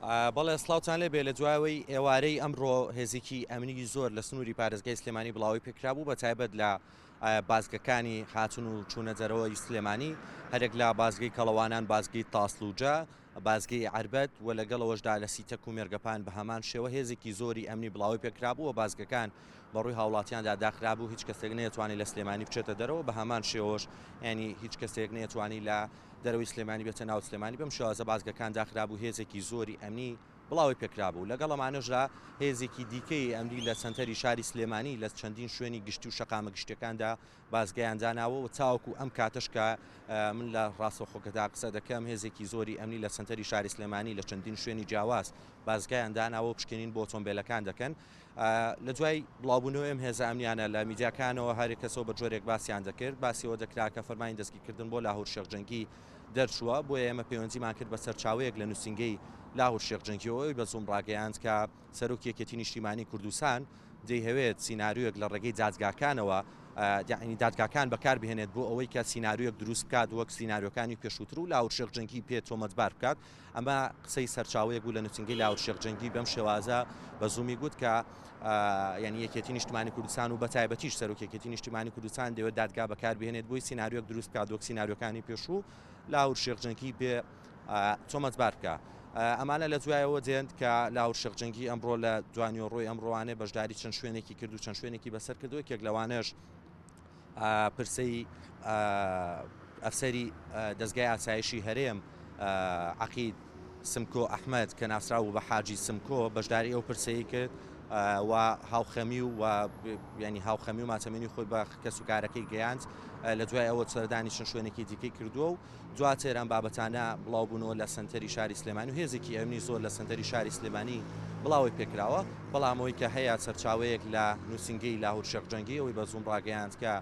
بەڵێ سڵاوتان لێبێ لە دوایەوەی ئێوارەی ئەمڕۆ هێزێکی ئەمنی زۆر لە سنووری پارێزگای سلێمانی بڵاوی پێکرابوو بە تایبەت لە بازگەکانی هاتن و چوونە دەرەوەی سلێمانی هەرێک لە بازگەی کەڵەوانان بازگەی تاسلوجە بازگەی عەربەت و لەگەڵ ئەوەشدا لە سیتەک و مێرگەپان بە هەمان شێوە هێزێکی زۆری ئەمنی بڵاوەی پێکرابوو و بازگەکان بە ڕووی هاوڵاتیاندا داخرابوو هیچ کەسێک نەیەتوانی لە سلێمانی بچێتە دەرەوە بە هەمان شێوەش ینی هیچ کەسێک نەیەتوانی لە دەرەوەی سلێمانی بێتە ناو سلێمانی بەم شێوازە بازگەکان داخرابوو هێزێکی زۆری ئەمنی بڵاوەی پێکرابوو لەگەڵ ئەمانەشدا هێزێکی دیکەی ئەمنی لە سەنتەری شاری سلێمانی لە چەندین شوێنی گشتی و شەقامە گشتیەکاندا بازگەیان داناوە و تاوەکو ئەم کاتەش کە من لە ڕاستەوخۆکەدا قسە دەکەم هێزێکی زۆری ئەمنی لە سەنتەری شاری سلێمانی لە چەندین شوێنی جیاواز بازگایان داناوە و پشکنین بۆ ئۆتۆمبێلەکان دەکەن. لە دوای بڵاوبوونەوەی ئەم هێزە ئەمنیانە لە میدیاکانەوە هەر کەسەوە بە جۆرێک باسیان دەکرد، باسی ئەوە دەکرا کە فەرمانی دەستگیرکردن بۆ لاهور شێخ جەنگی دەرچووە، بۆیە ئێمە پەیوەندیمان کرد بە سەرچاوەیەک لە نووسینگەی لاهور شێخ جەنگیەوە ئەوی بە زووم ڕاگەیاند کە سەرۆکی یەکێتی نیشتیمانی کوردستان دەیهەوێت سیناریۆیەک لە ڕێگەی دادگاکانەوە یانی دادگاکان بەکاربهێنێت بۆ ئەوەی کە سیناریۆیەک دروست بکات وەک سیناریۆکانی پێشووتر و لاهور شێخ جەنگی پێ تۆمەتبار بکات ئەمە قسەی سەرچاوەیەک بوو لە نووسینگەی لاهور شێخ جەنگی بەم شێوازە بە زوومی گوت کە یعنی یەکێتی نیشتمانی کوردستان و بەتایبەتیش سەرۆک یەکێتی نیشتیمانی کوردستان دەیەوێت دادگا بەکاربهێنێت بۆی سیناریۆیەک دروست بکات وەک سیناریۆکانی پێشوو لاهور شێخ جەنگی پێ تۆمەتبار بکا. ئەمانە لە دوایەوە دێن کە لاهور شێخ جەنگی ئەمڕۆ لە دوانیوەڕۆی ئەمڕۆوانێ بەشداری چەند شوێنێکی کرد و چەند شوێنێکی بەسەر کردو یەکێک لەوانەش پرسەی ئەفسەری دەزگای ئاسایشی هەرێم عەقید سمکۆ ئەحمەد کە ناسراو بوو بە حاجی سمکۆ بەشداری ئەو پرسەی کرد و هاوخەمی و ینی هاوخەمی و ماتەمینی خۆی بە کەسوکارەکەی گەیاند لە دوای ئەوە سەردانی چەند شوێنێکی دیکەی کردووە و دواتر ئەم بابەتانە بڵاوبوونەوە لە سەنتەری شاری سلێمانی و هێزێکی ئەمنی زۆر لە سەنتەری شاری سلێمانی بڵاوەی پێکراوە، بەڵام ئەوەی کە هەیە سەرچاوەیەک لە نووسینگەی لاهور شێخ جەنگی ئەوەی بە زووم ڕاگەیاند کە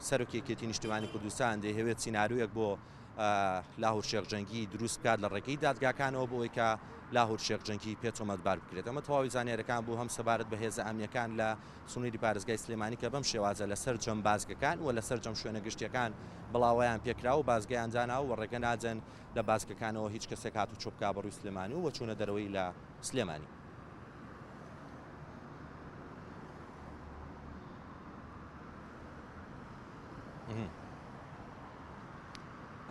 سەرۆکی یەکێتی نیشتیمانی کوردستان دەیهەوێت سیناریۆیەک بۆ لاهور شێخ جەنگی دروست بکات لە ڕێگەی دادگاکانەوە بۆ ئەوەی کە لاهور شێخ جەنگی پێ تۆمەتبار بکرێت. ئەمە تەواوی زانیاریەکان بوو هەم سەبارەت بە هێزە ئەمنیەکان لە سنووری پارێزگای سلێمانی کە بەم شێوازە لە سەرجەم بازگەکان و لە سەرجەم شوێنە گشتییەکان بڵاوەیان پێکراوە و بازگەیان داناوە و ڕێگە نادەن لە بازگەکانەوە هیچ کەسێک هاتوچۆ بکا بە ڕووی سلێمانی و چوونە دەرەوەی لە سلێمانی.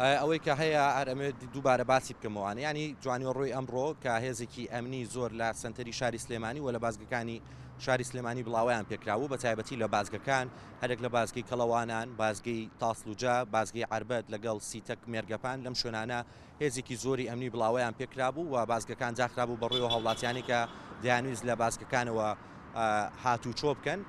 ئەوەی کە هەیە هەر ئەمەوێت دووبارە باسی بکەمەوە ینی جوانیوەڕۆی ئەمڕۆ کە هێزێکی ئەمنی زۆر لە سنتەری شاری سلێمانی و لە بازگەکانی شاری سلێمانی بڵاویان پێکراوە بە تایبەتی لە بازگەکان هەرێک لە بازگەی کەڵەوانان بازگەی تاسلوجا بازگەی عربەت لەگەڵ سیتەک مێرگەپان لەم شوێنانە هێزێکی زۆری ئەمنی بڵاوەیان پێکرابوو و بازگەکان داخرابوو بەڕووی هاوڵاتیانی کە دەیانویست لە بازگەکانەوە هاتوچۆ بکەن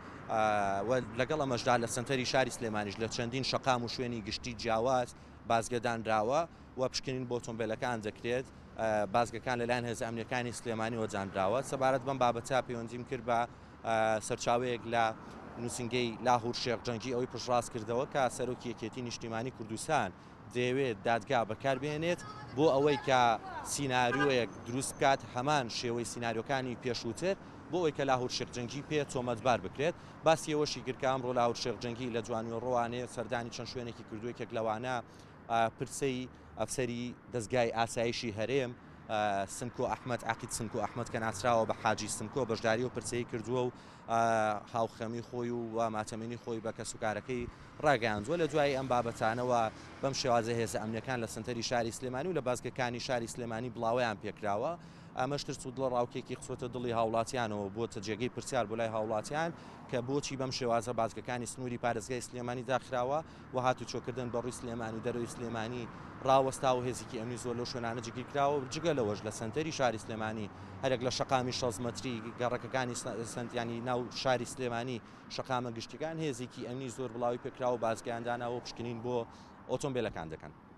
و لەگەڵ ئەمەشدا لە سەنتەری شاری سلێمانیش لە چەندین شەقام و شوێنی گشتی جیاواز بازگە دانراوە و پشکنین بۆ ئۆتۆمبێلەکان دەکرێت، بازگەکان لەلایەن هێزە ئەمنییەکانی سلێمانیەوە دانراوە. سەبارەت بەم بابەتە پەیوەندیم کرد بە سەرچاوەیەک لە نووسینگەی لاهور شێخ جەنگی ئەوەی پشتڕاست کردەوە کە سەرۆکی یەکێتی نیشتیمانی کوردستان دەیەوێت دادگا بەکاربهێنێت بۆ ئەوەی کە سیناریۆیەک دروست بکات هەمان شێوەی سیناریۆکانی پێشووتر بۆ ئەوەی کە لاهور شێخ جەنگی پێ تۆمەتبار بکرێت. باسی ئەوەشی کرد کە ئەمڕۆ لاهور شێخ جەنگی لە جوانوێڕۆوانێ سەردانی چەند شوێنێکی کردووە یەکێک لەوانە پرسەی ئەفسەری دەزگای ئاسایشی هەرێم سمکۆ ئەحمەد عەقید سمکۆ ئەحمەد کە ناسراوە بە حاجی سمکۆ بەشداری ئەو پرسەی کردووە و هاوخەمی خۆی و ماتەمینی خۆی بە کەسوکارەکەی ڕاگەیاندووە. لە دوای ئەم بابەتانەوە بەم شێوازە هێزە ئەمنییەکان لە سەنتەری شاری سلێمانی و لە بازگەکانی شاری سلێمانی بڵاوەیان پێکراوە. ئەمەش ترس و دڵەڕاوکێکی خستووەتە دڵی هاوڵاتیانەوە و بووەتە جێگەی پرسیار بۆ لای هاوڵاتیان کە بۆچی بەم شێوازە بازگەکانی سنووری پارێزگای سلێمانی داخراوە و هاتوچۆکردن بە ڕووی سلێمانی و دەرەوەی سلێمانی ڕاوەستاوە و هێزێکی ئەمنی زۆر لەو شوێنانە جێگیرکراوە و جگە لەوەش لە سەنتەری شاری سلێمانی هەرێک لە شەقامی 60 مەتری گەڕەکەکانی سەنتیانی ناو شاری سلێمانی شەقامە گشتیەکان هێزێکی ئەمنی زۆر بڵاوی پێکراوە و بازگەیان داناوە و پشکنین بۆ ئۆتۆمبێلەکان دەکەن.